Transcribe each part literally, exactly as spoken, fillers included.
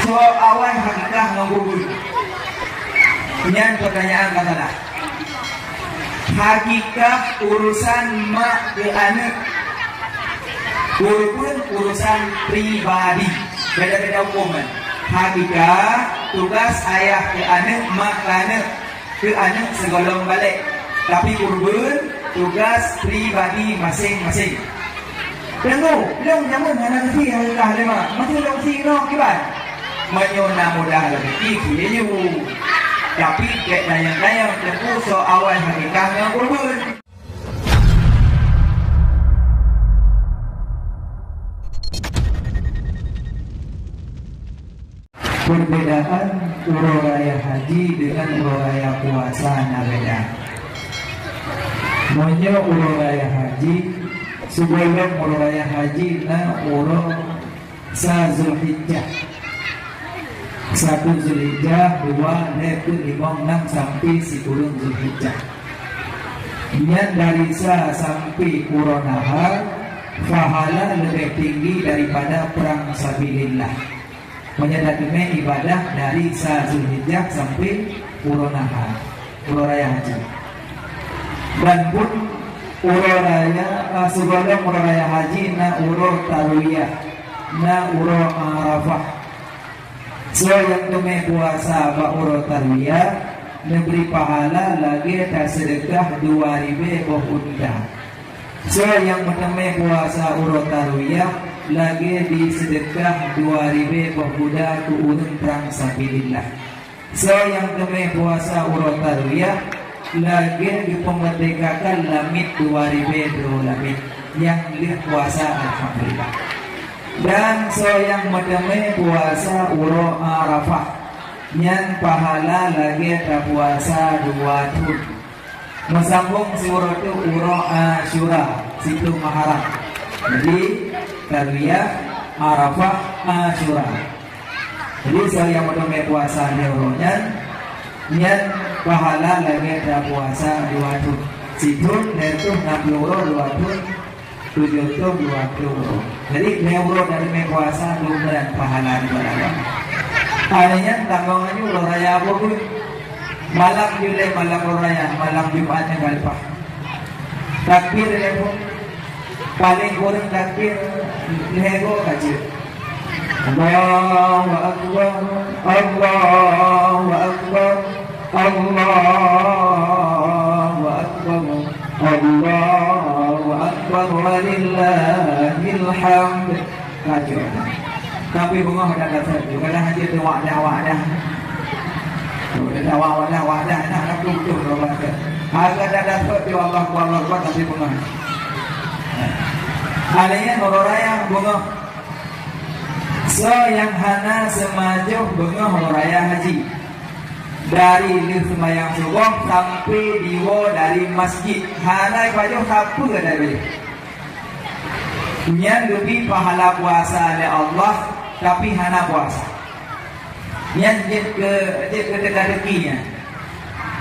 Soe awai hakikah ngon kurban? Nyan pertanyaan ka salah. Hakikah urusan mak keu aneuëk. Kurban urusan pribadi. Beda-beda huköm kan? Hakikah tugas ayah keu aneuëk, mak keu aneuëk. Keu aneuëk sigohlom balek. Tapi kurban tugas pribadi maséng-maséng. Teungku, lôn jameun hana geusie hakikah lé mak. Maté lôn sie inoe kiban. Meunyoe na mudah rezeki, sie yue. Tapi bék tanyong-tanyong teungku soe awai hakikah ngon kurban. Perbedaan uroe raya haji dengan uroe raya puasa na beda. Meunyoe uroe raya haji, sigohlom uroe raya haji na uroe sa Zulhijjah. Satu Zulhijjah, dua, lhée, peuet, limong, nam sampai sikureueng Zulhijjah. Nyan dari sa sampai uroe nahar, pahala leubeh tinggi daripada perang sabilillah. Meunyoe tateumé ibadah dari sa Zulhijjah sampai uroe nahar, uroe raya haji. Dan pun uroe raya, ah, sigohlom uroe raya haji na uroe tarwiyah, na uroe Arafah. Soe nyang teumé puasa bak uroe tarwiyah, neubri pahala lagée taseudeukah dua ribée boh unta. Soe nyang meuteumé puasa uroe tarwiyah, lagée diseudeukah dua ribée boh guda keu ureuëng prang sabilillah. Soe nyang teumé puasa uroe tarwiyah, lagée geupeumeurdekakan lamiet dua ribée droe lamiet nyang lheueh puasa, alhamdulillah. Dan soe nyang meuteumé puasa uroe Arafah, nyan pahala lagée tapuasa dua thon. Meusambong siuroe teuk uroe Asyura, siplôh Muharram. Jadi, tarwiyah, Arafah, Asyura. Jadi, soe nyang meuteumé puasa lhée uroe nyan, nyan pahala lagée tapuasa dua thon. Sithon lhée reutôh nam plôh uroe, dua thon tujoh reutôh dua plôh uroe. Jadi, lhée uroe tateumé puasa dua buleuen pahala di dalam. Hai nyan tamong laju uroe raya Abu Bakar. Malam Jumat, malam uroe raya, malam Jumat nyang ka leupah. Takbir lhée boh. Paleng kureueng takbir lhée boh ka jeuet. Allahu Akbar, Allahu Akbar, Allahu Akbar, Allahu Akbar, walillahil hamd. Ka jeuet. Tapi beungoh dan dasar juga dah haji tu wadah-wadah. Wadah-wadah, wadah, nah, aku betul, betul. Harga dan dasar tu Allah, Allah, Allah, tapi beungoh. Alainya nuraya beungoh. Soe nyang hana seumajoh beungoh raya haji. Dari lheueh seumayang suboh sampai diwoe dari masjid. Hana pajoh sapeue dari. Nyan geubri pahala puasa lé Allah, tapi hana puasa. Nyan jeuet keu, jeuet keu teuka-teuki nyan.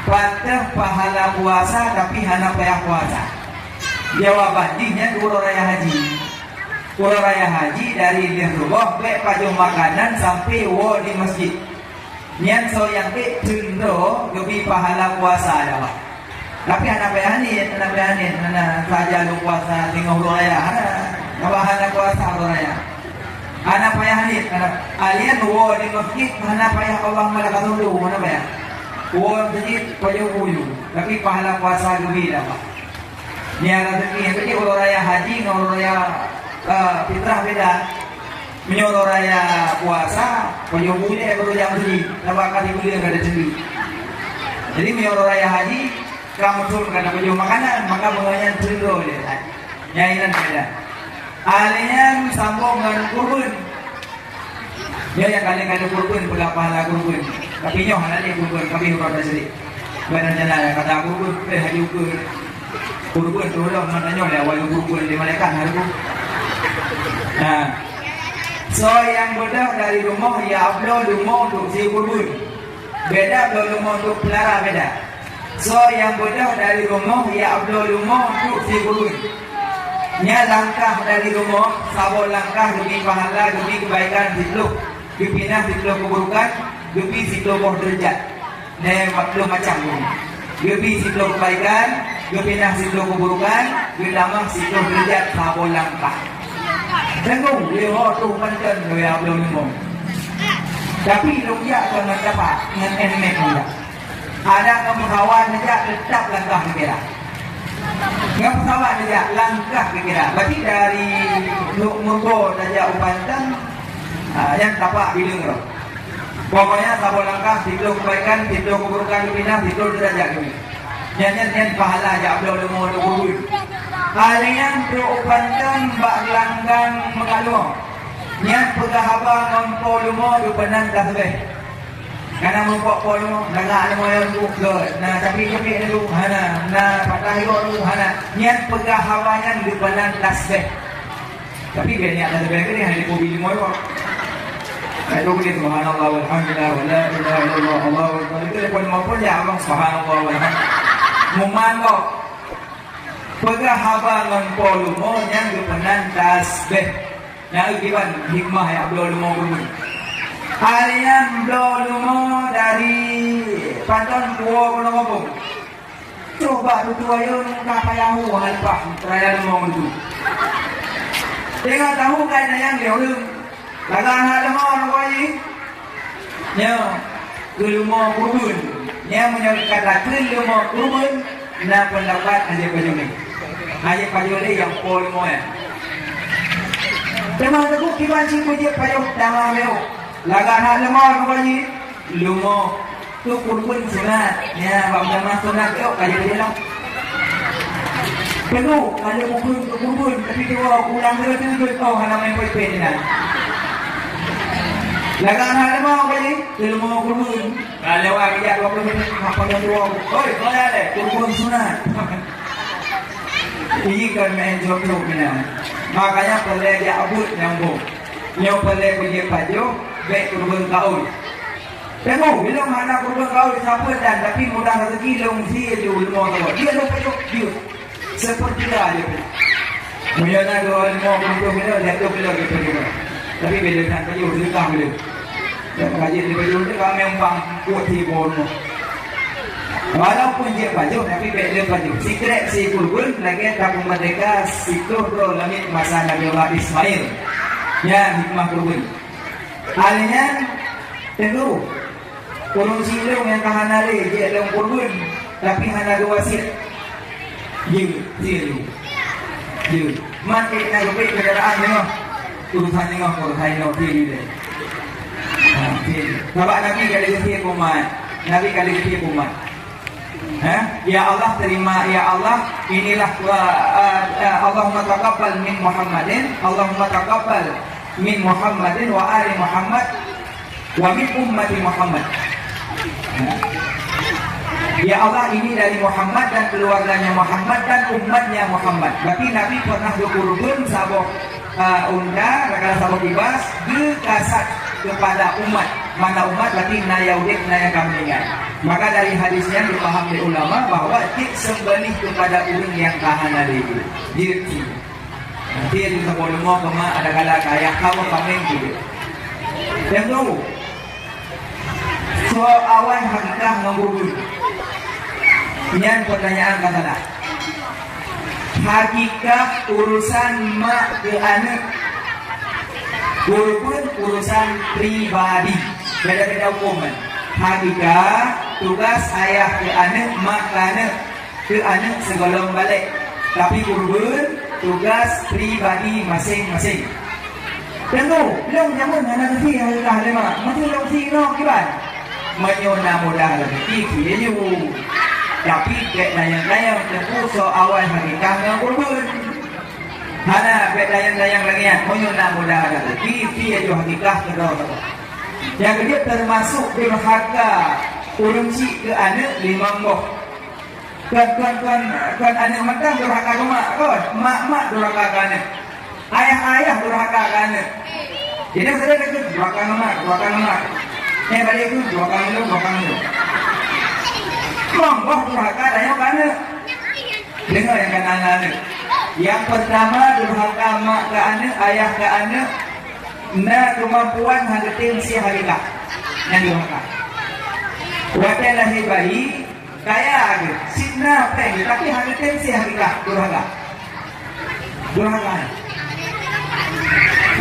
Patéh pahala puasa, tapi hana payah puasa. Jawaban jih nyan uroe raya haji. Uroe raya haji dari lheueh suboh bék pajoh makanan sampai woe di masjid. Nyan soe nyang ék teundro geubri pahala puasa lé Allah. Tapi hana payah niet, hana payah niet, hana saja lôn puasa singoh uroe raya, hana. Nabah hana puasa uroe raya. Hana payah niet, hana. Alien woe di masjid, hana payah Allah malaikat tunduk, hana payah. Woe di masjid, pajoh buyu. Tapi pahala puasa geubri lé Allah. Nyan rezeki, jadi uroe raya haji ngon uroe raya, eh, fitrah beda. Meunyoe uroe raya puasa, pajoh buleuen baru jam tujoh, sabab ka sibuleuen ka teuteumé. Jadi meunyoe uroe raya haji, ka meuthon ka tapajoh makanan, maka beungoh nyan teundro lé haji. Nyan inan beda. Alien sambong ngon kurban. Nyoe nyang kalian kata kurban, peugah pahala kurban. Tapi nyoe hana lé kurban, tapi uroe dah sedih. Badan jana nyang kata kurban, eh, haji ukeue. Kurban tu udah mana nyoe lé awal kurban di malaikat hari tu. Nah. Soe nyang beudôh dari rumoh, ya abloe leumo untuk sie kurban. Beda abloe leumo untuk peulara beda. Soe nyang beudôh dari rumoh, ya abloe leumo untuk sie kurban. Nyan langkah dari rumoh, saboh langkah geubri pahala, geubri keubaikan siplôh, geupinah siplôh keuburukan, geubri siplôh boh deurajat. Nyan ploh macam rumoh. Geubri siplôh keubaikan, geupinah siplôh keuburukan, geutamah siplôh deurajat saboh langkah. Teungku, lheuh ho troh panton lé abloe limong. Tapi lôn jak kon ngon tapak, ngon helmet lôn jak. Adak ngon pesawat neujak, teutap langkah keu kira. Ngon pesawat neujak, langkah keu kira. Berarti dari Lhokseumawe tajak u Panton, ah, nyan tapak bileueng rot. Pokoknya saboh langkah, siplôh keubaikan, siplôh keuburukan geupinah, siplôh deurajat geubri. Nyan, nyan, nyan pahala jak bloe limong lôn bui. Hari nyan trok u Panton bak geulanggang meukaluwa. Nyan peugah haba ngon po leumo geupeunan tasbeh. Kana meurumpok po leumo, na gak leumo nyang duek gét, na capi-capi nyang duek hana, na patah yôk duek hana. Nyan peugah haba nyan geupeunan tasbeh. Tapi biar niat tasbeh keu nyan, hana dipubi leumo nyoe. Hai tu boleh subhanallah walhamdulillah wala ilaha illallah Allahu akbar. Itu pun maupun ya Allah subhanallah walhamdulillah. Muman kok. Peugah haba ngon po leumo nyang geupeunan tasbeh. Nyang kiban hikmah ya bloe leumo geumeun. Hari nyan bloe leumo dari Panton kuwoe keunoe muphom. Coba tutu ayôn ka payah hu hana leupah raya leumo geutu. Teungoh tahu kai nyan lé ureueng. Lagak hana leumo nyoe. Nyoe, keu leumo keureubeuen. Nyan meunyoe gata kheun leumo keureubeuen, na peundapat hana jeuet pajoh lé. Hana jeuet pajoh lé nyang po leumo nyan. Teuma teungku kiban cit beujeuet pajoh tamah meuh. Lagak hana leumo nyoe, leumo. Keu keureubeuen sunat. Nyan, bak meutamah sunat tu ka jeuet lom. Teungku, ka lheueh bukon keu keureubeuen, tapi dua ulang dua tu jeuet oh hana main poi-poi sinan. Lagak hana leumo ka jih, keu leumo keureubeuen. Ka lewat bijak dua puluh minit, apa yang dua. Oi, kau ya deh, keureubeuen sunat. Ini kan main jodoh sinan. Makanya peureulèe jak buet nyang boh. Nyoe peureulèe beujeuet pajoh, bèk keureubeuen kaul. Teungku, ilôn hana keureubeuen kaul sapeue dan, tapi mudah rezeki lôn sie ju leumo saboh. Dia lôn pajoh, dia. Sepertiga aja pun. Meunyoe na dua leumo puluh kilo, jatuh kilo dia pajoh. Tapi bila tak pajoh, sedekah bila. Dan kaji dia pajoh tu kami umpang kuat si bono. Walaupun jeuet pajoh, tapi bèk lé pajoh. Sikrék si keureubeuen lagèe tapeumerdeka siplôh droe lamiet masa Nabi Allah Ismail. Nyan hikmah keureubeuen. Hai nyan, teungku, ureueng silôn nyang ka hana lé jeuet lom keureubeuen, tapi hana geuwasiet. Jeuet, jeuet. Jeuet. Mat ék na geupeuék kendaraan nyoe. Urusan nyoe, urusan nyoe, jeuet, jeuet. Ha, jeuet. Sabab Nabi ka lheueh geuseupôt umat. Nabi ka lheueh geuseupôt umat. Ha? Ya Allah, terima, ya Allah, inilah, uh, uh, uh, Allahumma taqabbal min Muhammadin, Allahumma taqabbal min Muhammadin wa ali Muhammad wa min ummati Muhammad. Ha? Ya Allah, ini dari Muhammad dan keluarganya Muhammad dan umatnya Muhammad. Berarti Nabi pernah geukeureubeuen saboh ah, unta, raka saboh kibas, geukasat keupada umat. Mana umat, berarti na nyang udeb, na nyang ka meuninggai. Maka dari hadis nyan geupaham lé ulama bahwa jeuet seumbeulih keupada ureueng nyang ka hana lé jeuet. Jeuet cit. Nanti ada saboh leumo keu mak, ada kala keu ayah, kamoe kaméng jeuet. Nyang keudua, soe awai hakikah ngon keureubeuen? Nyan peutanyaan ka salah. Hakikah urusan mak keu aneuk. Keureubeuen urusan pribadi. Beda-beda hukôm kan? Hakikah tugas ayah keu aneuk, mak keu aneuk. Keu aneuk sigohlom balek, tapi keureubeuen tugas pribadi maséng-maséng. Teungku, lôn jameun hana geusie hakikah lé mak, meusti lôn sie inoe kiban. Meunyoe na mudah rezeki, sie ju. Tapi bèk tanyong-tanyong, teungku, soe awai hakikah ngon keureubeuen. Hana, bèk tanyong-tanyong lagèe nyan, meunyoe na mudah rezeki, sie ju hakikah keudroe saboh. Nyang keujeuet teumasok durhaka ureueng chik keu aneuk limong boh. Kon, kon, kon, kon aneuk mantong durhaka keu mak, kon. Mak-mak durhaka keu aneuk. Ayah-ayah durhaka keu aneuk. Jadi, saudara kata, durhaka keu mak, durhaka keu mak. Eh, balik tu, durhaka keu lôn, durhaka keu lôn. Monggoh durhaka tanyoe keu aneuk. Deungoe nyang kana aneuk. Nyang peurtama, durhaka mak keu aneuëk, ayah keu aneuëk, na keumampuan hana geutem sie hakikah. Nyan durhaka. Watée lahé bayi, kaya geuh, sit na péng geuh, tapi hana geutem sie hakikah, durhaka. Durhaka.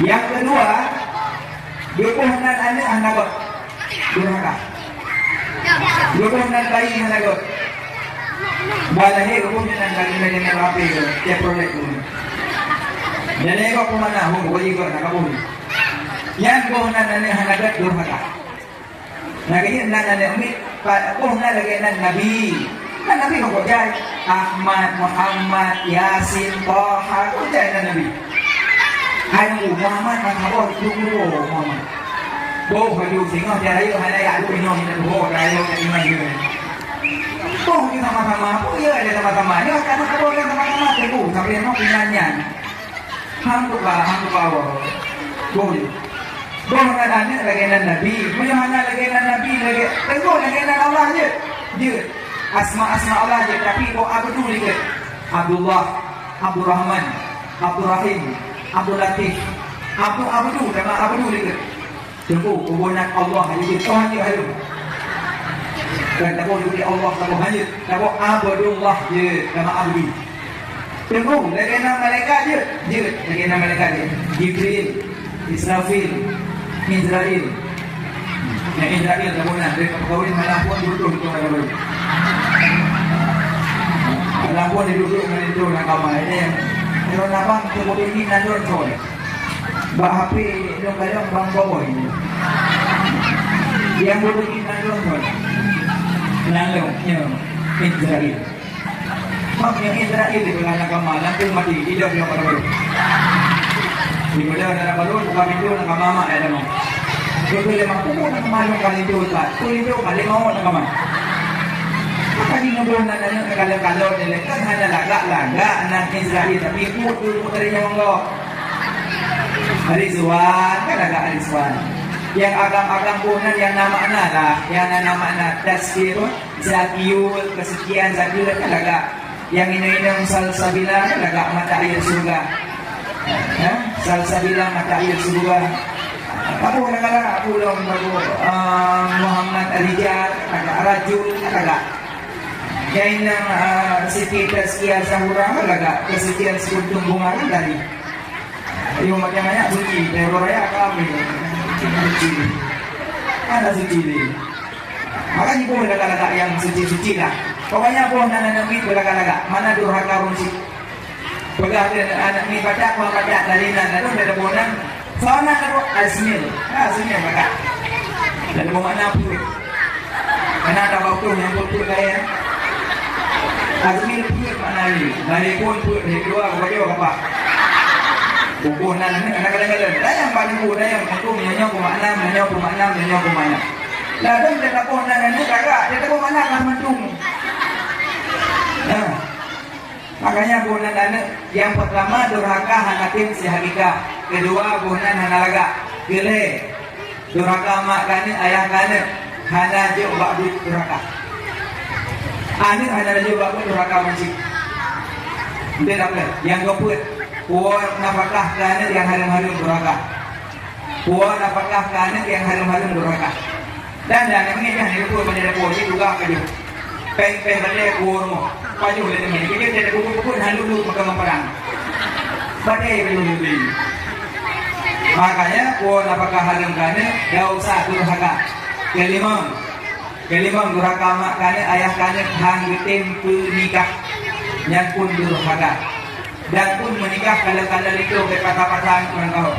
Nyang keudua, geuboh nan aneuëk hana göt. Durhaka. Geuboh nan bayi hana göt. Bah lahé geuboh nan lagée-lagée nan rapé geuh, Chevrolet geuh. Nyan lé geuboh peumana, boh, boh jih göt, hana boh. Nyan boh nan aneuëk hana göt, durhaka. Lagée nyan nan aneuëk miet, pa-, boh nan lagée nan Nabi. Nan Nabi kok jai. Ahmad, Muhammad, Yasin, Taha, kok jai nan Nabi. Hai Nabi Muhammad, masa boh itu Muhammad. Boh baju singoh dia rayeuk hana yak duek nyoe minta boh rayeuk kat iman dia. Boh ni sama-sama, apa ya ada sama-sama? Dia kata sama boh dia sama-sama tunggu sampai mau pingan nyan. Hang tu ba, hang tu ba boh. Boh ni. Boh nan aneuëk lagée nan Nabi. Meunyoe hana lagée nan Nabi, lagée tunggu lagée nan Allah je. Jeuet. Asma-asma Allah je, tapi boh Abdu likot. Abdullah, Abdurrahman, Abdurrahim, Abdul Latif, Abdu, Abdu, nama Abdu likot. Tunggu, kuboh nan Allah je, Tuhan je halu. Dan taboh juga Allah, taboh hanyut, taboh Abdullah je, nama Abdi. Tunggu, lagée nan malaikat je, je, lagée nan malaikat je. Jibril, Israfil, Izrail. Nyang Izrail dah bona, dari pegawai malam pun duduk itu pada baru. Malam pun duduk dengan itu nak kamar. Ini yang kalau abang tu boleh ni nandun soal. Bak H P dong kadang bang bawa ini. Yang boleh ni nandun soal. Nandun, ya. Izrail. Mak nyang Israel di tengah nakama, langsung mati, hidup nyang baru. Di muda anak baru, buka pintu nakama mak ya demo. Betul lima puluh nakama nyang kali tu, Ustaz. Tu itu kali mau nakama. Maka di ngebuh nak nanya kalau-kalau ni, kan hana lagak-lagak anak Israel, tapi ikut tu puteri nyang enggak. Rizwan, kan lagak Rizwan. Yang agam-agam pun yang nama mana lah, yang nama mana tazkir. Zakiul, kesucian Zakiul kan lagak. Yang inong-inong salsabila kan lagak mata air surga. Ya, salsabila mata air surga. Abu lagak-lagak, Abu Long, Abu, ah, Muhammad Rijal, lagak Rajul, lagak. Yang inong, ah, Siti Tazkia Zahura kan lagak. Kesucian sekuntum bunga kan tadi. Ayo macam banyak suci, teror raya kami. Suci. Mana suci ni? Maka ni pun lagak-lagak yang suci-suci lah. Pokoknya pun nak nak pergi berlagak-lagak. Mana durhaka ureueng chik? Peugah dia anak ni pacak, pun pacak dari nan, lalu dia ada bonan. Sana ada Azmil. Ha, Azmil pacak. Dan ada makna pun. Karena ada waktu yang pun pun kaya. Azmil pun makna ni. Dari pun pun ni dua kepada apa? Buku nan ni anak kadang-kadang. Dayang bagi buku dayang. Aku nyonya pun makna, nyonya pun makna, nyonya pun makna. Lalu dia tak pun nan ni kagak. Dia tak pun makna kan mandum. Nah. Makanya boh nan aneuëk, yang pertama durhaka hana tem sihakika, kedua boh nan hana lagak, keulhée durhaka mak keu aneuëk, ayah keu aneuëk, hana jok bak buet durhaka. Aneuëk hana jok bak buet durhaka mancik. Entah apa, yang keempat, puwoe nafakah keu aneuëk yang hareuem-hareuem durhaka. Puwoe nafakah keu aneuëk yang hareuem-hareuem durhaka. Dan, dan, nyang meunan nyan, nyang luput bak dapur, jih tugaih pajoh. Péng-péng balée kuwoe rumoh. Pajoh lé teumé. Keujeuet lé teungku-teungku hana lulus maka meuparang. Badée lulus lé. Makanya, puwoe nafakah hareuem keu aneuëk, gak usah durhaka. Keulimong, keulimong durhaka mak keu aneuëk, ayah keu aneuëk, han geutem peunikah. Nyan pun durhaka. Dan pun meunikah kalau-kalau linto bèk patah-patah aneuk ngon kawöm.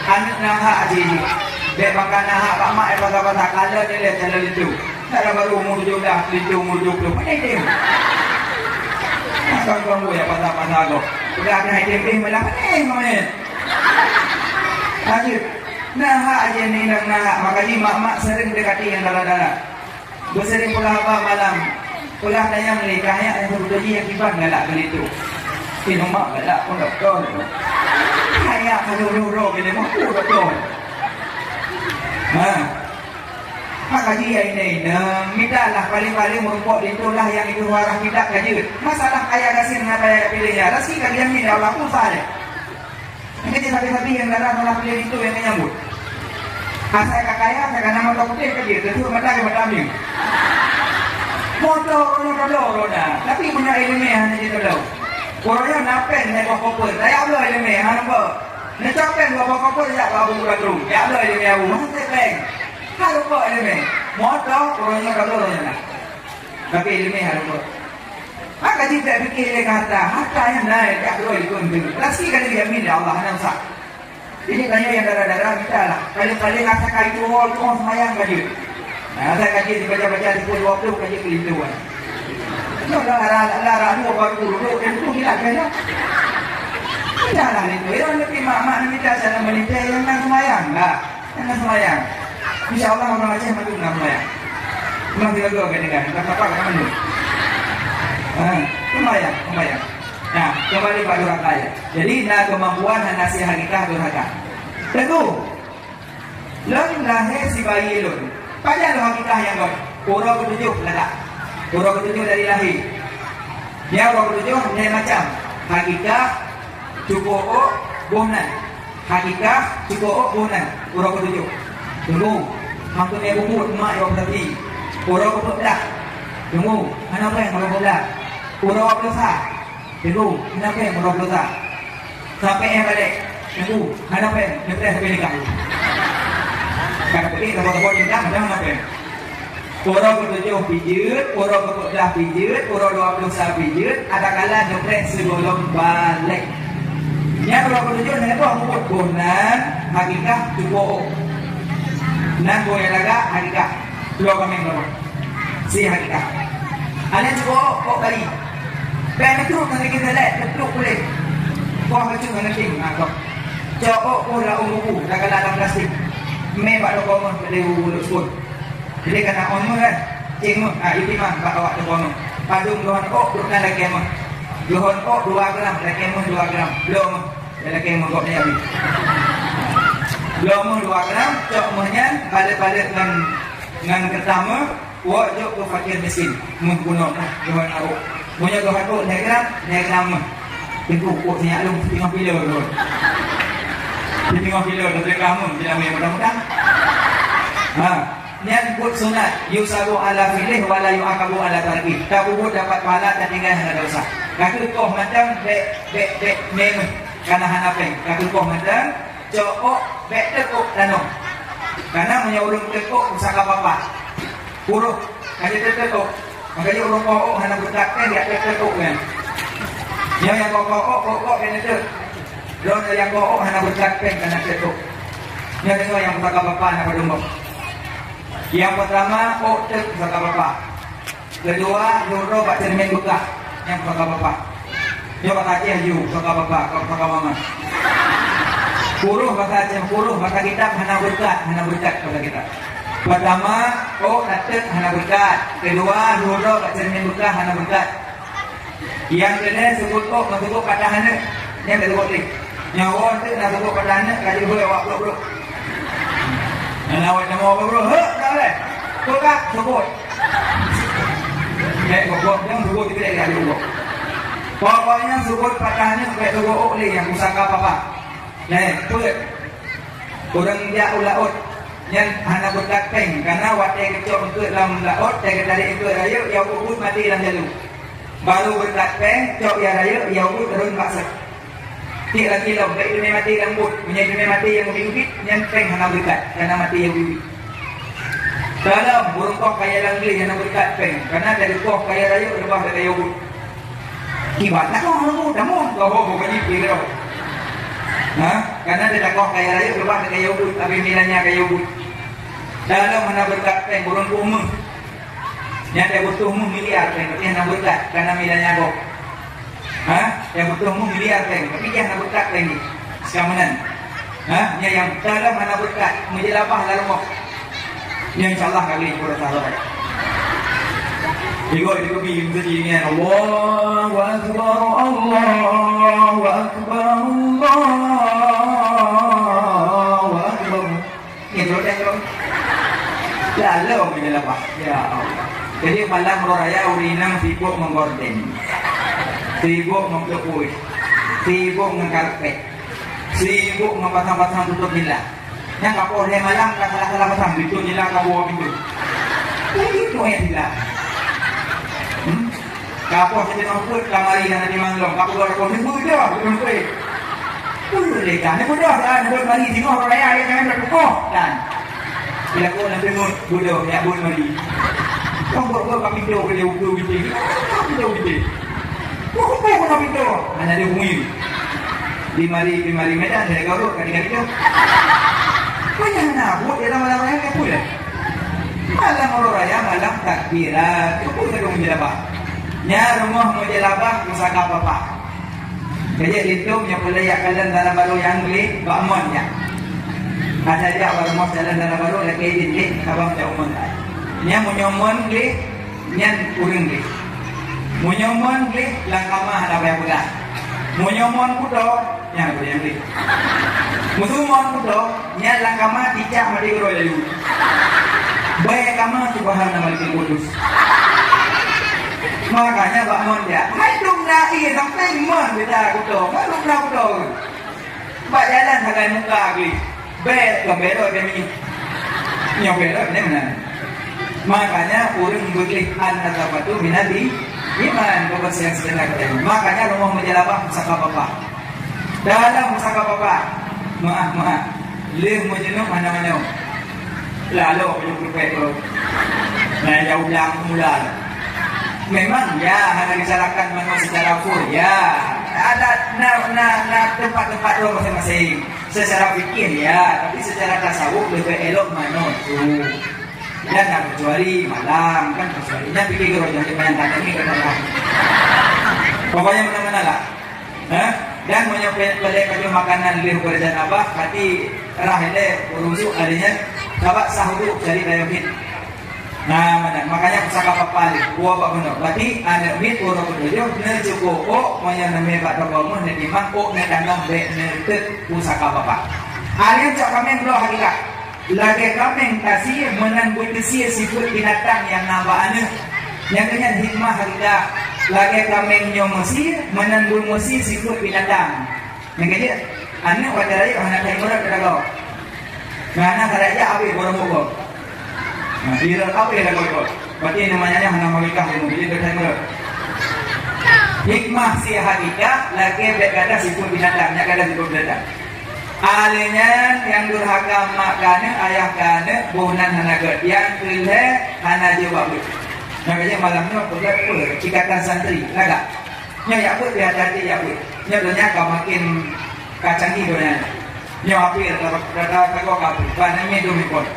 Aneuk na hak até jih. Bèk baka na hak bak mak nyang patah-patah, kalon ilèe calon linto. Nak dah baru umur tujuh belas, linto umur tujuh puluh. Pandai deh. Akan kamu ya patah-patah kau. Udah kena hitam deh malah pandai main. Lanjut. Na hak aja ni, na hak. Makanya mak-mak sering dekati yang dara-dara. Beusering peugah haba malam. Peugah tanyong lé, kah nyak nyang seubeutôi jih nyang kiban galak keu linto. Inong mak galak pun dokto. Kah nyak ka lheueh-lheueh droe keu lé mampu dokto. Ha. Mak Kaji ya inong-inong, mita lah paléng-paléng meurumpok linto lah nyang itu warah mita kaji. Masalah kaya gasien ngon payah piléh nyan, raseuki ka geujak nyan Allah pun sah lé. Mungkin sabe-sabe nyang dara malah piléh linto nyang nyambut. Asai ka kaya, asai ka na moto putéh kaji, teuntèe mata ke mata mieng. Moto roda, roda, roda. Tapi meunyoe ileumèe hana jitulông. Uroe nyoe na péng, na boh koper. Tayue bloe ileumèe, hana boh. Neucok péng dua boh koper, jak bak Abu Bakar. Jak bloe ileumèe Abu. Hana péng. Ka lupa ileumèe. Moto, uroe nyoe ka bloe uroe nyoe na. Tapi ileumèe hana lupa. Maka jih tak fikir lé harta, harta nyang na jak droe ikon tu. Raseuki ka dijamin lé Allah, hana usah. Jadi tanyoe nyang dara-dara mita lah. Paléng-paléng asai ka itu wol tu seumayang ka jeuet. Nah, asai ka jeuet dibaca-baca di pukul dua puluh ka jeuet keulinto kan. Nyoe lah arah, lah arah dua baru duduk dan tu hilang kan. Mita lah itu. Ya, tapi mak-mak ni mita salam melintai yang nak seumayang lah. Hana seumayang. Insya Allah ureueng Aceh mandum na seumayang. Memang tiga dua kan dengan tak apa kan mandum. Ha, seumayang, seumayang. Nah, kembali bak durhaka. Jadi na kemampuan hana si hakikah durhaka. Teungku. Lôn lahé si bayi lôn. Pajan lôn hakikah nyang lôn. Uroe ketujoh lagak. Uroe ketujoh dari lahé. Nyan uroe ketujoh lhèe macam. Hakikah, cuko ôk, boh nan. Hakikah, cuko ôk, boh nan. Uroe ketujoh. Teungku, hana peureulèe bubuet mak yo berarti. Uroe keupeuet blah. Teungku, hana peureulèe uroe keupeuet blah. Uroe dua puluh sa. Teungku, hana peureulèe uroe dua puluh sa. Sampai eh balek. Teungku, hana peureulèe, hana peureulèe sampai nikah. Kada peureulèe, sabar-sabar nikah, hana peureulèe. Uroe ketujoh pijeuet, uroe keupeuet blah pijeuet, uroe dua puluh sa pijeuet, adakala nyoe preh sigohlom balek. Nyan uroe ketujoh nyan boh bubuet boh nan, hakikah cuko ôk. Nan boh nyang lagak, hakikah. Bloe kaméng lom. Si hakikah. Aneuk cuko ôk, ôk kali. Bèk neutrok ngon geutalèe, neutrok puléh. Boh bacut ngon geuting, ha, kok. Cok ôk boh lam buku, adakala lam plastik. Mè bak toko meuh, keudéh u Lhokseumawe. Jadi kana ôn meuh kan? Céng meuh, ha, itimang bak awak teungku meuh. Padum leuhon ôk, leuhon lakèe meuh. Leuhon ôk dua gram, lakèe meuh dua gram. Bloe meuh, lakèe meuh gobnyan habéh. Bloe meuh dua gram, cok meuh nyan, balek-balek ngon, ngon keureutah meuh, woe jok keu fakir miskin. Meuh bunoe meuh, leuhon ôk. Meunyoe leuhon ôk lhèe gram, lhèe gram meuh. Teungku, ôk sinyak lôn, teungoh kilo lôn. Teungoh kilo lôn, lhèe gram meuh, bila meuh mudah-mudahan. Ha. Nyan buet sunat, yusabu ala fi'lih wa la yu'aqabu ala tarkih. Tapeubuet dapat pahala, tatinggai hana desya. Ka keuh koh mantong, bèk, bèk, bèk mè meuh, kana hana péng. Ka keuh koh mantong, cok ôk, bèk teuk ôk tanoh. Kana meunyoe ureueng teuk ôk, pusaka papa. Puroh, ka jeuet teuk ôk. Maka jeuet ureueng koh ôk hana beureukat péng, jak teuk ôk nyan. Nyoe nyang koh ôk, ôk, ôk, keuneuk teuk. Droeneuh nyang koh ôk hana beureukat péng, kana teuk ôk. Nyoe deungoe nyang pusaka papa na padum boh. Nyang peurtama, ôk teuk pusaka papa. Keudua, lheuh droe bak ceureumen beukah, nyang pusaka papa. Nyoe basa Aceh aju, pusaka papa, kon pusaka mama. Puroh basa Aceh, puroh basa kitab hana beureukat, hana beureukat basa kitab. Peurtama, ôk na teuk hana beureukat. Keudua, lheuh droe bak ceureumen beukah hana beureukat. Nyang keulhèe, seubut ôk ngon seubut patah aneuk. Nyan ka seubut lé. Nyoe woe teuk na seubut patah aneuk, ka jeuet beuet awak brok-brok. Nyan awak namo brok-brok, "Heuek, ka lé." Peugah seubut. Bèk goblok, jangan seubut, kita tidak ada goblok. Pokoknya seubut patah aneuk, bèk seubut ôk lé, nyang pusaka papa. Nyan, peuet. Ureueng jak u laôt, nyan hana beureukat péng, karena watèe geucok eungkôt lam laôt, watèe geutarek eungkôt rayeuk, ya ubit maté lam jalu. Barô beureukat péng, cok ya rayeuk, ya ubit rhôn bak sép. Tiek lagi lom, bèk teumé maté lam bot. Meunyoe teumé maté nyang ubit-ubit, nyan péng hana beureukat, karena maté ya ubit-ubit. Dalam burung koh kaya lam gleh hana beureukat péng, karena dari koh kaya rayeuk leubah dari ya ubit. Kiban takoh lampu tamong, kah boh bukan jipie keudroe. Ha? Karena teuh takoh kaya rayeuk, leubah teuh kaya ubit, abéh milanya kaya ubit. Dalam hana beureukat péng, burung kuh meuh. Nyang teuh butuh meuh miliar péng, tapi hana beureukat, karena milanya gob. Ha? Nyang butuh meuh miliar péng, tapi jih hana beureukat péng jih. Sekarang meunan. Ha? Nyan nyang dalam hana beureukat, meujeulabah lam rumoh. Nyan insya Allah ka lheueh pura salah. Igo, igo bi meuseujid nyan. Allahu Akbar, Allahu Akbar, Allahu Akbar. Nyan terus, nyan terus. Lalu meunyeulabah. Ya Allah. Jadi malam uroe raya ureueng inong sibok ngon gorden. Sibok ngon keupuih. Sibok ngon karpet. Sibok ngon pasang-pasang tutup jendela. Nyang ka poh lhèe malam ka salah-salah pasang tutup jendela ka buka pintoe. Jadi tu ayat jendela. Hmm? Ka poh siteungoh peuet lamari nyang na timang lom, ka peugah lakoe, "Neubeudôh, neubeudôh." Peue lé ka, "Neubeudôh, dah, neubeudôh mari, singoh raya, ya, jangan terpukul." Dan bila kau nak tengok, "Beudôh, ya, buet mari." Kau buat-buat kat pintoe, boleh ukur gitu. Pintoe gitu. Kau kumpul kena pintoe. Mana ada bunyi. Di mari, di mari Medan, saya gaul, kadang-kadang tu. Kau jangan nak buat dalam malam raya, apa ya? Malam uroe raya, malam takbiran. Itu pun kadang jelabah. Nya rumoh meujeulabah pusaka papa. Kajak linto nyang peureulèe jak kalon dara barô nyang gleh bak mon nyan. Hana jak bak rumoh calon dara barô lakèe idin lé, abang jak umon. Nyan meunyoe mon gleh, nyan ureueng gleh. Meunyoe mon gleh, lam kama hana payah peugah. Meunyoe mon kuto, nyan ureueng gleh. Meuseu mon kuto, nyan lam kama cicak maté keudroe lalu. Bèe kama subhana malikil qudus. Makanya bak mon jak, hai dum na ie sampai mon beda kuto, baru na kuto. Bak jalan sagai muka gleh. Bèe, kon bèe rot kami. Nyoe bèe rot ni meunan. Makanya ureueng beugleh an-nazafatu minal i-, iman, kebersihan segenap iman. Makanya rumoh meujeulabah pusaka papa. Dalam pusaka papa, maaf, maaf. Lheueh meujeunup hana manyong. Lalu meujeunup peuet tu. Nah, ya ulang mula. Memang ya hana disalahkan manusia secara full ya. Ada na na na tempat-tempat tu masing-masing. Secara fikih ya, tapi secara tasawuf lebih elok manoe tu. Dan nak kecuali malam kan kecuali. Nya fikir keu roh jangan main tanya ni kata lah. Pokoknya mana-mana lah. Ha? Dan meunyoe pe-, peuleueh pajoh makanan lheueh beureujan abah, pati rhah ilèe urusuk alèh nyan, sabab sah uduk cari dayah miet. Nah, mana? Makanya pusaka papa lé, dua bak bunoe. Berarti aneuk miet ureueng ketujoh neucukôp ôk, meunyoe neumè bak toko meuh neutimang ôk neutanom bèk neuteuk pusaka papa. Alèh cok kaméng bloe hakikah. Lagèe kaméng tasie meunan beuteusie sifeuet binatang nyang na bak aneuk. Nyang keu nyan hikmah hakikah. Lagèe kaméng nyoe meusie meunan beumeusie sifeuet binatang. Nyang keu jeuet, aneuk watèe rayeuk hana that meurot keu dagoe. Ngon aneuk rayeuk habéh boh rambôt gob. Nah, irot habéh dagoe gob. Berarti namanya hana meurikah ilmu, jadi that meurot. Hikmah sie hakikah, lagèe bèk gata sifeuet binatang, nyak gata sifeuet binatang. Alèh nyan nyang durhaka mak keu aneuk, ayah keu aneuk, boh nan hana gèt. Nyang keu lhèe hana jeuet bak beuet. Nyang keu jeuet malam nyoe peugah peue? Ikatan santri, lagak. Nyoe jak beuet, hati-hati jak beuet. Nyoe donya ka makin ka canggih donya nyoe. Nyoe H P rata-rata ka H P, ban nyan dum handphone.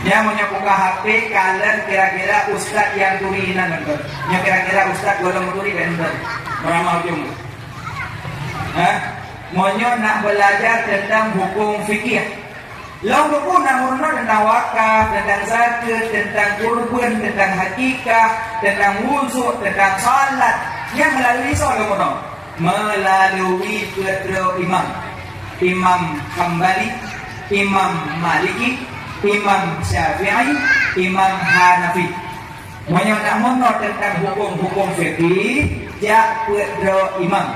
Nyan meunyoe buka H P, kalon kira-kira ustaz nyang turi inan nonton. Nyoe kira-kira ustaz golom turi bèk nonton. Meuramah ujong. Hah? Meunyoe nak belajar tentang hukum fikih, lôn buku na meurunoe teuntang wakaf, teuntang zakeuet, teuntang kurban, teuntang hakikah, teuntang wudhu, teuntang salat. Nyan meulalu soe lôn meurunoe? Meulalu peuet droe imam. Imam Hambali, Imam Maliki, Imam Syafi'i, Imam Hanafi. Meunyoe nak meurunoe teuntang huköm-huköm fikih, jak peuet droe imam.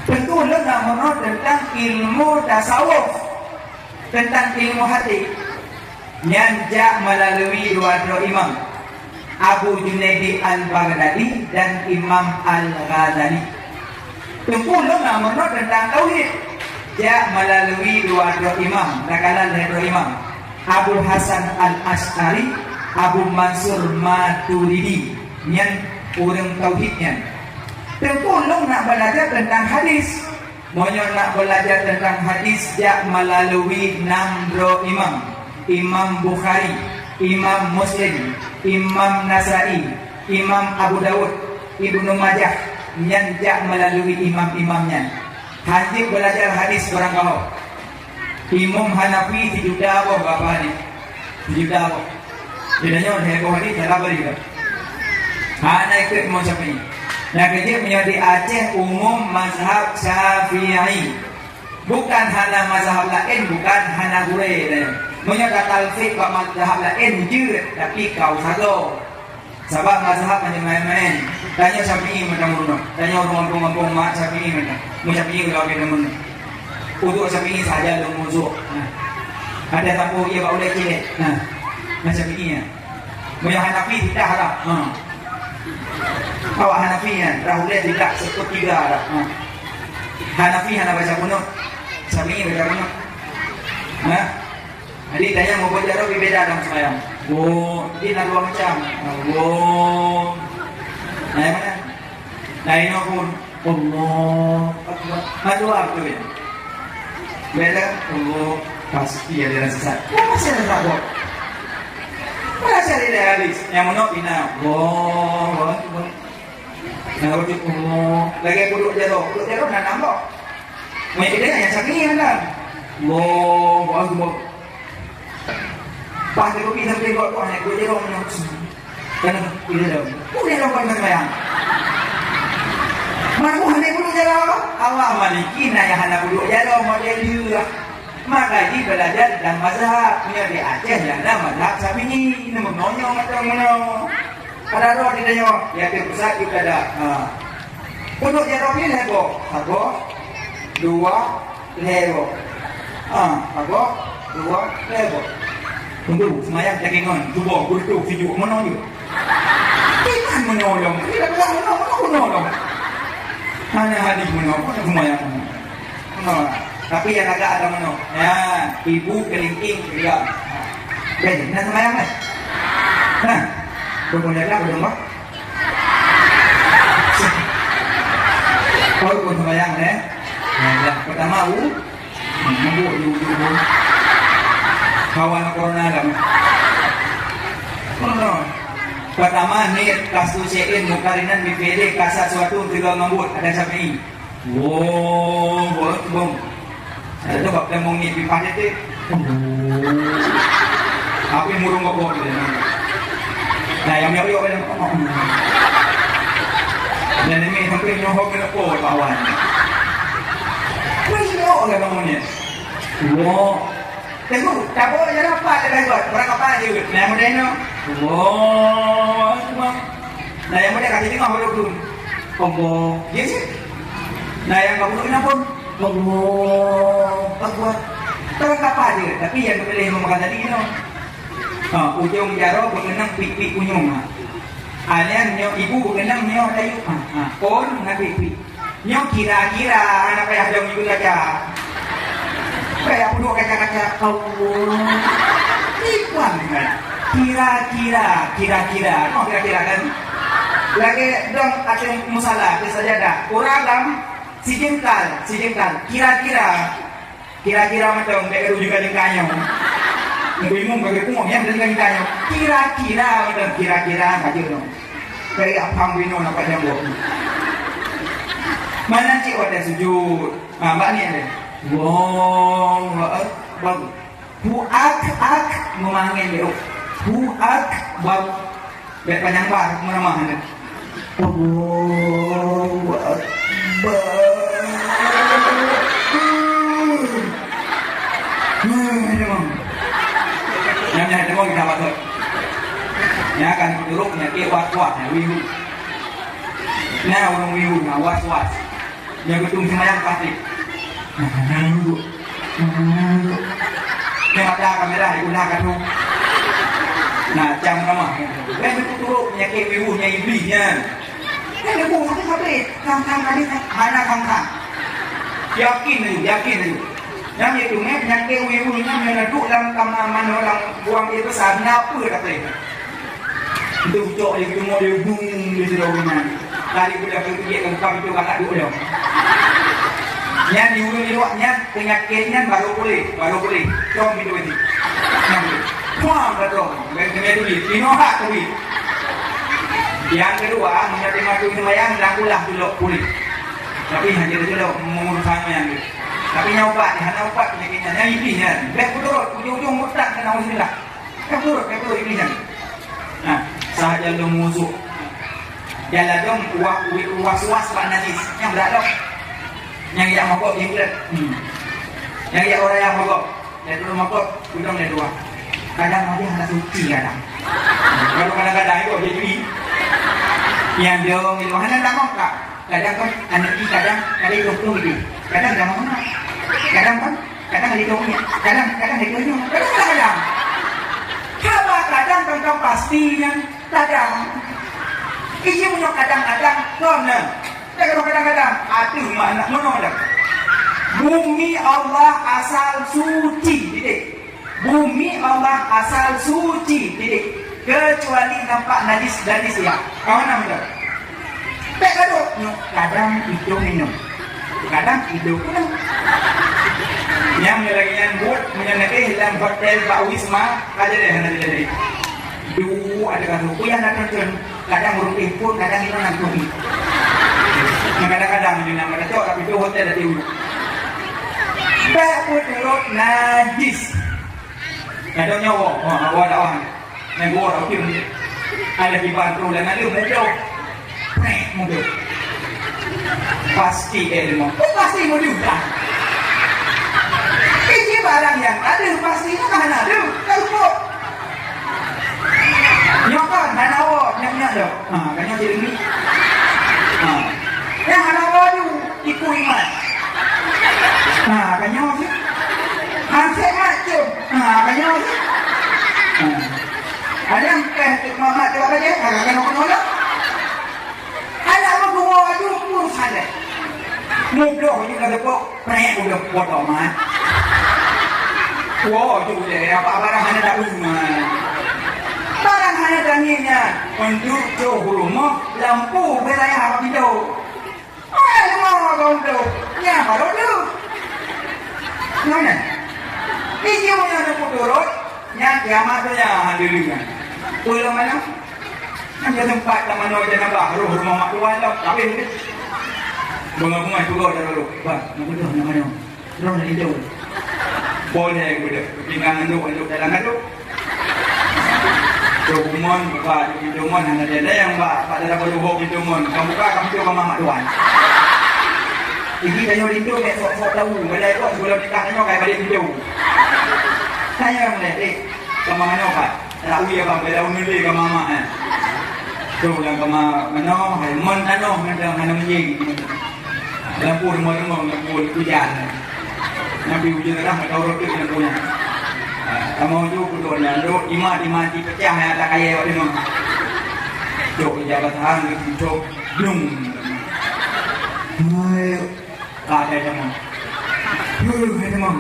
Teuntu lôn nak meurunoe teuntang ilmu tasawuf, teuntang ilmu hati. Nyan jak meulalu dua droe imam, Abu Junaidi Al-Baghdadi dan Imam Al-Ghazali. Teungku lôn na meurunoe teuntang tauhid, jak meulalu dua droe imam, takalon lhèe droe imam, Abul Hasan Al-Asy'ari, Abu Mansur Maturidi, nyan ureueng tauhid nyan. Teungku lôn na beulajar teuntang hadis, meunyoe nak beulajar teuntang hadis, jak meulalu nam droe imam, Imam Bukhari, Imam Muslim, Imam Nasai, Imam Abu Daud, Ibnu Majah, nyan jak meulalu imam-imam nyan. Hana jeuet beulajar hadis barangkaho. Imam Hanafi sijuta boh, Bapak ni. Sijuta boh. Jadi nyoe heboh ni salah beri dah. Hana ikut Imam Syafi'i. Nyang keu jeuet meunyoe di Aceh umum mazhab Syafi'i. Bukan hana mazhab laén, bukan hana gurèe laén. Meunyoe tatalfik bak mazhab laén jeuet, tapi ka usagoe. Sabab mazhab hana maén-maén. Tanyoe Syafi'i mantong meurunoe. Tanyoe ureueng gampông-gampông mat Syafi'i mantong. Meu Syafi'i ulah lagèe meurunoe. Uduk Syafi'i sahaja lôn meuuduk. Nah. Ada sapu ié bak ulèe cilék. Nah. Nah Syafi'i nyan. Meunyoe Hanafi tidak lah. Ha. Awak Hanafi nyan, dah ulèe tidak sepertiga dah. Ha. Hanafi hana baca kunut. Syafi'i baca kunut. Nah. Jadi, tanyoe mubuet jaroe beda dalam sembahyang. Wo, jadi na dua macam. Wo. Nah, yang mana? Nah, inoe pun. Allahu Akbar. Na dua beutôi. Beda. Wo. Pasti ada rasa sesat. Kenapa saya rasa kok? Mana saya ada hadis? Yang mana? Ina. Wo. Wo. Wo. Nah, wo. Lagi uduk jaroe. Uduk jaroe na nambah. Meunyoe kita nyang sakét kan. Allahu Akbar. Pas teukupi sampai buat kuah, naik kulit jerong, naik kulit jerong. Kulit jerong. Kulit jerong, kulit jerong. Mana buah naik kulit jerong? Allah maliki, na nyang hana kulit jerong, model dia. Maka ji belajar dan mazhab. Punya di Aceh yang ada mazhab Syafi'i. Ini menonyong atau menonyong. Ada dua kita nyawa. Ya, dia pusat, kita ada. Ha. Untuk jerong ni, lego. Satu, dua, Lhèe boh. Ha, saboh, dua, lhèe boh. Tunggu, seumayang cakée ngon, cuba geureudôh sijuek meunoe jeuet. Kiban meunoe lom, kiban meunoe, meunoe, meunoe lom. Hana hadis meunoe, meunoe seumayang meunoe. Meunoe. Tapi nyang agak ada meunoe. Ya, ibu kelingking juga. Beh, na seumayang, eh? Nah, beutôi jaga, beutôi bah. Oh, pun sembahyang, eh? Nah, dah. Pertama, u, mabuk di ujung pun. Kawan corona kan. Oh, no. Pertama, niat kastu syai'in mukarinan bi fi'li kasa suatu tiga mabuk. Ada Syafi'i. Wow, wow, bom. Ada tu bak tembong ni pipah dia tu. Apa yang murung kau buat dia? Nah, yang miok-miok dia. Dan ini sampai nyohok kena po kawan. Kau nyohok ke kamu ni? Wow. Tengok, tak boleh jalan apa dia dah buat. Orang kapal je. Nah, mudah ni. Wow, cuma. Nah, yang mudah kasih tengok baru tu. Allah. Ya sih. Nah, yang kamu kena pun. Allahu Akbar. Terang kapal je, tapi yang kepilih memang tadi, you know. Ha, ujung jaroe beungeunang pik-pik punyueng, ha. Ha, nyan nyoe ibu beungeunang nyoe layu. Ha, ha. Pon ngon pik-pik. Nyoe kira-kira hana payah dong ibu kaca. Payah pudok kaca-kaca. Allah. Ipan kan. Kira-kira, kira-kira. Oh, kira-kira kan. Lagi dong ateueh musala, ateueh sajadah. Uragam sijengkal, sijengkal. Kira-kira. Kira-kira mantong, bèk geuduek juga jengkanyong. Bingung bagi pungo, ya, dengan jengkanyong. Kira-kira mantong, kira-kira aja dong. Kayak apa bino nampak nyambung. Mana cik wadah sujud? Ah, mbak ni ada. Allahu Akbar. Hu ak ak memanggil dia. Hu Akbar. Bèk panyang bah, meunamah nyan. Allahu Akbar. Hmm, memang. Nyan, nyan, memang kita patut. Nyan kan turun penyakit was-was, nyan wihu. Nah, ureueng wihu, nah, was-was. Nyang beutôi seumayang pasti. Nah, duduk. Nah, duduk. Nyang ada kamera, diulah ka tu. Nah, cam ramah. Kan beutôi turun penyakit wihu nyang iblis nyan. Kan dia buat satu-satu. Kang-kang tadi, hana kang-kang. Yakin tu, yakin tu. Nyang itu, eh, penyakit wihu nyan, nyang duduk dalam kamar manoe, dalam buang air besar, kenapa tak boleh? Itu ucok dia, ketemu dia, bung, dia sudah rumah. Tadi udah pergi ke muka pintu kakak duduk dia. Nyan di ulu di luar, nyan penyakit nyan baru pulih, baru pulih. Cong pintu tadi. Nyan pulih. Wah, betul. Dari kena duit. Inohat duit. Yang kedua, menyakit mati sembahyang, lakulah dulu pulih. Tapi hanya dulu mengurus sama yang tu. Tapi nyan ubat, hana ubat penyakit nyan. Nyan iblis nyan. Bèk betul, ujung-ujung murtad kena usillah. Kabur, kabur iblis nyan. Nah, sahaja lôn meuwudu. Jalan dong, wa-, wi-, was-was bak najis. Nyang brat dong. Nyang jak mogok jeuet. Hmm. Nyang jak ureueng nyang mogok. Dari rumah kau, udang dari luar. Kadang aja hana suci kadang. Kalau kadang-kadang itu dia jui. Yang dia orang itu hana tak mau tak. Kadang kan anak ni kadang ada yang tu gitu. Kadang dia mau nak. Kadang kan, kadang ada yang kadang, kadang ada yang kadang-kadang. Haba kadang tentang pasti yang kadang. Iya punya kadang-kadang kau nak. Jangan kadang-kadang. Aduh, mak nak menolak. Bumi Allah asal suci, titik. Bumi Allah asal suci, titik. Kecuali nampak najis dari siap. Kawan nama tu? Tak gaduh. Nyo, kadang itu minum. Kadang itu pun. Yang lagi yang buat, yang lagi dalam hotel Pak Wisma, aja deh, nanti jadi. Dua ada kasus. Kuya nak tonton. Kadang ureueng pih phôn, kadang inong nyang keuhi. Kadang-kadang di nama cok, tapi tu hotel dah tiup. Bak peuturot najis. Kadang nyawa, ha, awak dah wah. Yang gua dah okey. Ada kiban tu, dan ada mudah. Prek, mudah. Pasti eh, lima. Oh, pasti mudah dah. Ini barang yang ada, pastinya kan ada. Kalau kok Nyoe kan hana woe, nyak-nyak dok. Ha, ka nyoe jadi ni. Ha. Nyang hana woe tu, tipu iman. Ha, ka nyoe tu. Hanset macam. Ha, ka nyoe tu. Ha. Ada yang teh tu mamat tu apa dia? Ha, ka nyoe, ka nyoe. Anak meuguroe aju pun saleh. Mubloh aju ka teupeue, prek udah potong, ha. Woe aju deh, apa barang hana tahu, ha. Barang hana tanginya, untuk jauh rumah, lampu berayah apa pintu. Hai, rumah kau tu, nya baru tu. Mana? Ini yang nak turut, nya kiamat tu ya, hadirin. Pulang mana? Hanya sempat tak mana je nambah roh rumah mak tuan dah. Habis ni. Bunga-bunga juga dah lalu. Bah, nak betul nak mana? Roh nak hijau. Boleh ke betul? Tinggal anduk, anduk dalam anduk. Cok umon, buka pintu umon, hana dia yang ba, pada dah berubah pintu umon. Kamu buka, kamu tu rumah mak tuan. Jadi tanya pintu, nak sok-sok tahu. Bila itu sebelum nikah tanya, kayak balik pintu. Tanya yang boleh, eh, sama mana, Pak? Tahu ya bang, beda umur dia ke mama eh. Tu yang kema mano, hai mon tanoh ngan hana menying. Lampu rumah-rumah lampu hujan. Nabi hujan dah mata urut tu lampu nya. Kamu tu kudu nyan tu imat imat di pecah ya tak kaya waktu tu. Cok jabat hang tu cok blung. Hai Ka hai tamong. Huh, hai tamong.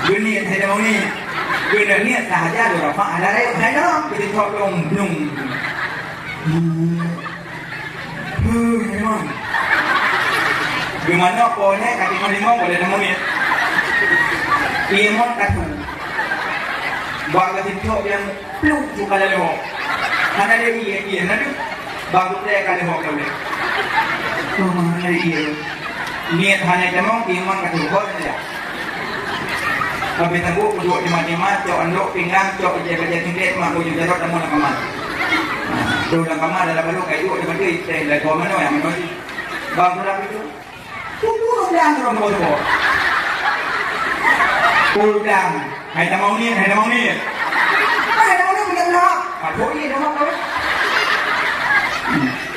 Geuniet hai tamong ni. Geuniet sahaja dua rafa ada hai hai tamong. Kita cok dong blung. Huh, hai tamong. Di mana pohonnya kaki limong boleh tamong ni. Limong katu. Buat kaki cok yang Pluk, bukan lalu hok. Hana lé ié, ié na deuh. Baru teh ka lé hok ka lé. Oh, hana lé ié. Niet hana jamong, iman ka tu hok saja. Tapi tangguh, duduk di mana-mana, cok andok pinggang, cok kerja-kerja tingkat, mak bujur jarot, namun nak kamar. Nah, tu dalam kamar, dalam baru, kayu, dalam baru, teh, dalam kamar, mana yang mana? Bang, tu dah itu. Pukul udang tu, Bang, pukul. Pukul udang. Hai tamong ni, hai tamong ni. Hai tamong ni, punya pula. Aduh, ni, tamong tu.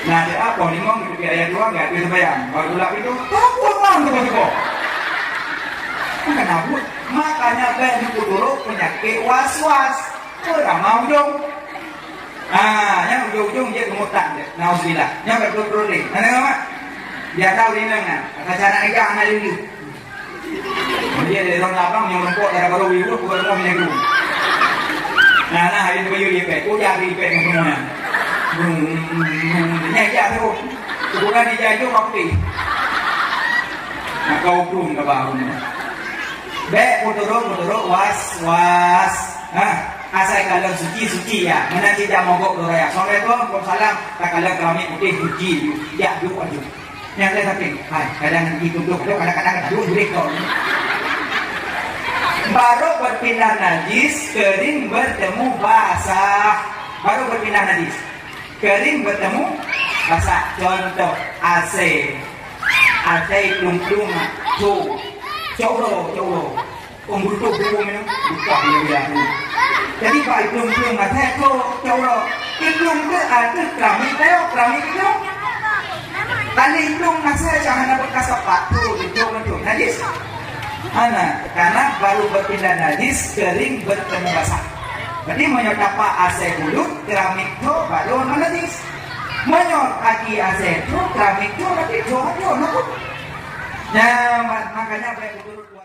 Nah, dia apa? Ni, Bang, dia ayat dua, dia, dia sembahyang. Baru pula itu, pukul, Bang, tu, pukul. Bukan abut. Makanya, kan, itu turun penyakit was-was. Peurama ujong. Ah, nyang ujong-ujong jeuet keumutan jeuet. Nauzubillah. Nyang ka dua puluh lé. Hana ngon mak? Dia tahu dia nang na. Kata cara nikah hana lulus. Dia dari orang lapang nyang rempok dara baru ibu bukan rumah minyak dulu. Nah, nah, hari itu baju dia pek. Oh, jadi pek yang semua. Nya, ya, tu. Ukuran dia jauh apa putih? Nah, kau pun ke baru ni. Bèk peuturot-peuturot was-was. Ha, asai kalon suci, suci ya. Meunan cit jak mogok lôn raya. Assalamualaikum, waalaikumsalam. Takalon keuramik putéh, suci. Jak duek aju. Nyang lain sakét. Hai, kadang itu tu, kadang-kadang tak duek jureh kau. Baru berpindah najis, kering bertemu basah. Baru berpindah najis. Kering bertemu basah. Contoh, asai. Asai plung-plung, tu. Cok uroe, cok uroe. Pembutuh hukum ini bukan dia. Jadi bak iplong-iplong asai tu, cara iplong tu ada keramik dia, keramik tu. Tali iplong asai jangan ada bekas apa tu, itu betul najis. Ana, karena baru berpindah najis, kering bertemu basah. Jadi meunyoe tapak asai bulut, keramik tu baru najis. Meunyoe kaki asai tu, keramik tu, tapi tu, tu, tu. Nah, ma- makanya baik betul.